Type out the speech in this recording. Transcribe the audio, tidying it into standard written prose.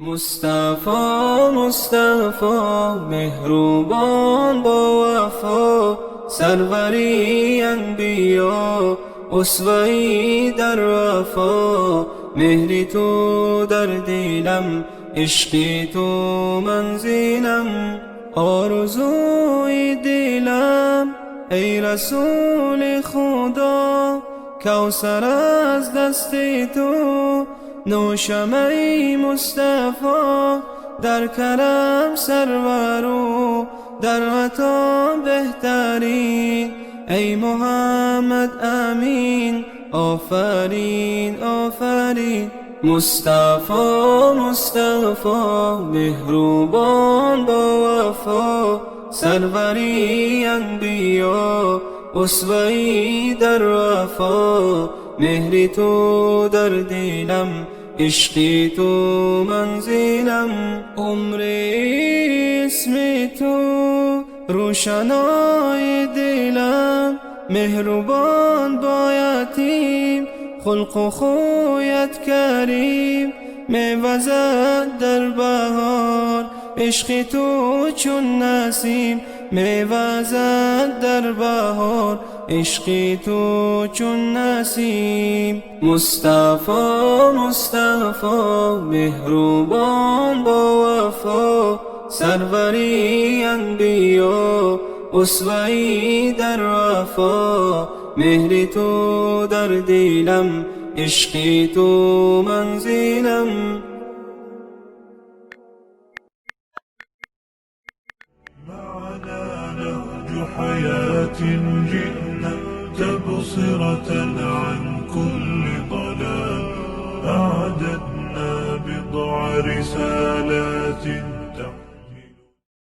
Мустафо, Мустафо, меҳрубон бо вафо, сарвари анбиё, усваи дар вафо, меҳри ту дар дилам, ишқи ту манзилам, орзуи дилам, эй расули Худо, Кавсар аз дасти ту нӯшам, эй Мустафо, дар карам сарвар, дар ато беҳтарин, эй Муҳаммад Амин, офарин, офарин. Мустафо, Мустафо, меҳрубон бо вафо, сарвари анбиё, усваи дар вафо, меҳри ту дар дилам, ишқи ту манзилам, умри исми ту рӯшанои дилам, меҳрубон бо ятим, хулқу хӯят карим, мевазад дар баҳор ишқи ту чун насим, мевазад дар баҳор ишқи ту чун насим. Мустафо, Мустафо, меҳрубон бо вафо, сарвари анбиё, усваи дар вафо, меҳри ту дар дилам, ишқи ту манзилам. معنا نهج حياة جئنا تبصرة عن كل ضلال، أعددنا بضع رسالات.